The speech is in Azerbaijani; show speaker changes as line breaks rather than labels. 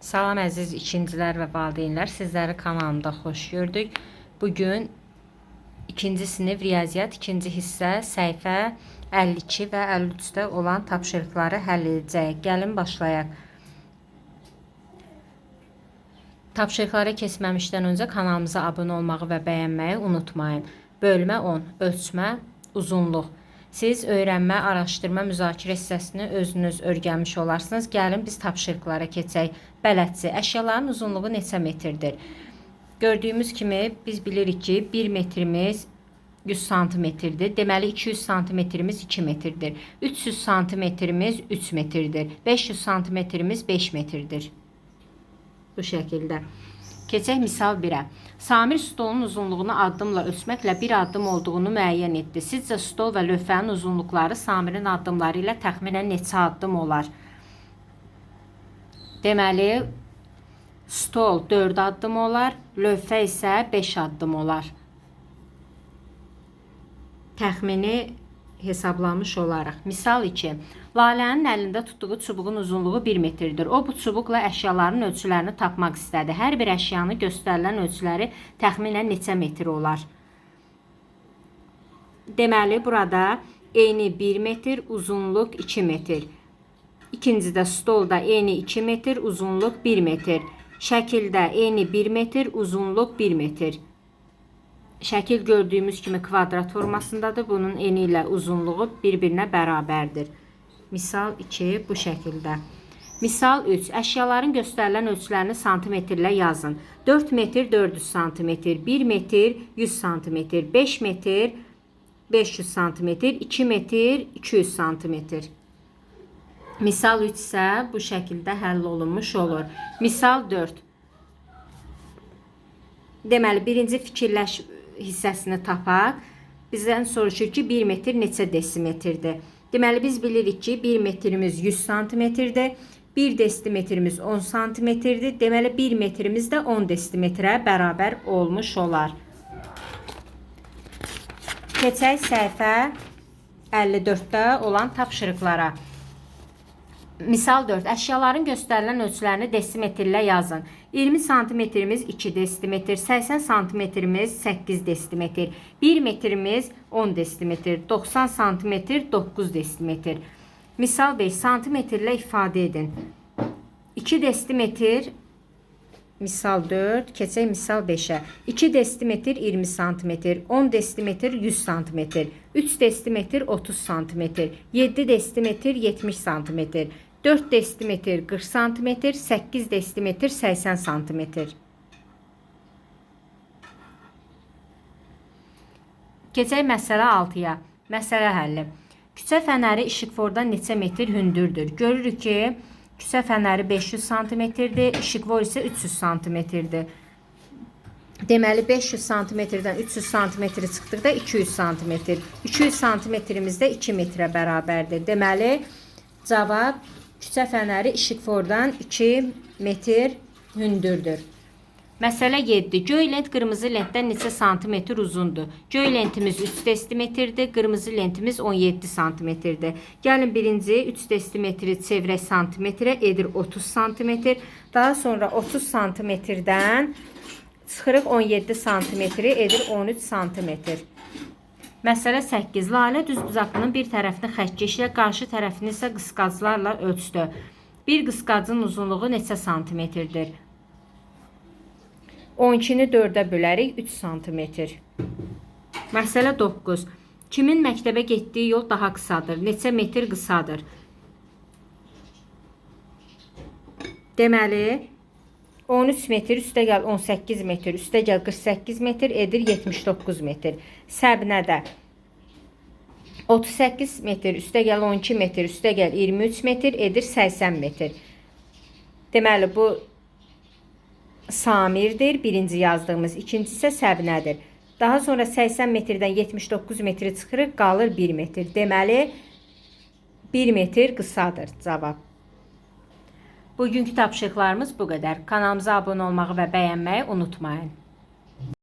Salam əziz ikincilər və valideynlər, sizləri kanalımda xoş gördük. Bugün ikinci sinif riyaziyyat ikinci hissə səhifə 52 və 53-də olan tapşırıqları həll edəcəyik. Gəlin başlayaq. Tapşırıqlara keçməmişdən öncə kanalımıza abunə olmağı və bəyənməyi unutmayın. Bölmə 10. Ölçmə, uzunluq. Siz öyrənmə, araşdırma, müzakirə hissəsini özünüz öyrənmiş olarsınız. Gəlin biz tapşırıqlara keçək. Bələdçi, əşyaların uzunluğu neçə metrdir? Gördüyümüz kimi biz bilirik ki, 1 metrimiz 100 santimetrdir. Deməli 200 santimetrimiz 2 metrdir. 300 santimetrimiz 3 metrdir. 500 santimetrimiz 5 metrdir. Bu şəkildə. Keçək misal 1-ə. Samir stolun uzunluğunu addımla ölçməklə bir addım olduğunu müəyyən etdi. Sizcə stol və lövhənin uzunluqları Samirin addımları ilə təxminən neçə addım olar? Deməli, stol 4 addım olar, lövhə isə 5 addım olar. Təxmini hesablamış olaraq. Misal 2. Lalənin əlində tutduğu çubuğun uzunluğu 1 metrdir. O, bu çubuqla əşyaların ölçülərini tapmaq istədi. Hər bir əşyanı göstərilən ölçüləri təxminən neçə metr olar? Deməli, burada eni 1 metr, uzunluq 2 metr. İkincidə stolda eni 2 metr, uzunluq 1 metr. Şəkildə eni 1 metr, uzunluq 1 metr. Şəkil gördüyümüz kimi kvadrat formasındadır. Bunun eni ilə uzunluğu bir-birinə bərabərdir. Misal 2 bu şəkildə. Misal 3. Əşyaların göstərilən ölçülərini santimetrlə yazın. 4 metr 400 santimetr, 1 metr 100 santimetr, 5 metr 500 santimetr, 2 metr 200 santimetr. Misal 3 isə bu şəkildə həll olunmuş olur. Misal 4. Deməli, birinci fikirləş hissəsini tapaq. Bizdən soruşur ki, 1 metr neçə desimetrdir? Deməli, biz bilirik ki, 1 metrimiz 100 santimetrdir. 1 desimetrimiz 10 santimetrdir. Deməli, 1 metrimiz də 10 desimetrə bərabər olmuş olar. Keçək səhifə 54-də olan tapşırıqlara. Misal 4. Əşyaların göstərilən ölçülərini desimetrlə yazın. 20 santimetrimiz 2 desimetr, 80 santimetrimiz 8 desimetr, 1 metrimiz 10 desimetr, 90 santimetr 9 desimetr. Misal 5. Santimetrlə ifadə edin. 2 desimetr, misal 4, keçək misal 5-ə. 2 desimetr 20 santimetr, 10 desimetr 100 santimetr, 3 desimetr 30 santimetr, 7 desimetr 70 santimetr, 4 desimetr 40 santimetr, 8 desimetr 80 santimetr. Keçək məsələ 6-ya. Məsələ həlli. Küçə fənəri işıqfordan neçə metr hündürdür? Görürük ki, küçə fənəri 500 santimetrdir, işıqfor isə 300 santimetrdir. Deməli, 500 santimetrdən 300 santimetri çıxdıqda 200 santimetr. 200 santimetrimiz də 2 metrə bərabərdir. Deməli, cavab küçə fənəri işıqfordan 2 metr hündürdür. Məsələ 7. Göy lent qırmızı lentdən neçə santimetr uzundur? Göy lentimiz 3 desimetrdir, qırmızı lentimiz 17 santimetrdir. Gəlin birinci 3 desimetri çevirək santimetrə, edir 30 santimetr. Daha sonra 30 santimetrdən çıxırıq 17 santimetri, edir 13 santimetr. Məsələ 8. Lalə düzbucaqlının bir tərəfini xəttkeşlə, qarşı tərəfini isə qısqaclarla ölçdü. Bir qısqacın uzunluğu neçə santimetrdir? 12-ni 4-ə bölərik, 3 santimetr. Məsələ 9. Kimin məktəbə getdiyi yol daha qısadır? Neçə metr qısadır? Deməli, 13 metr, üstəgəl 18 metr, üstəgəl 48 metr edir 79 metr. Səbnədə 38 metr, üstəgəl 12 metr, üstəgəl 23 metr edir 80 metr. Deməli, bu Samirdir, birinci yazdığımız, ikincisi isə Səbnədir. Daha sonra 80 metrdən 79 metri çıxırıq, qalır 1 metr. Deməli, 1 metr qısadır cavab. Bugünkü tapşırıqlarımız bu qədər. Kanalımıza abunə olmağı və bəyənməyi unutmayın.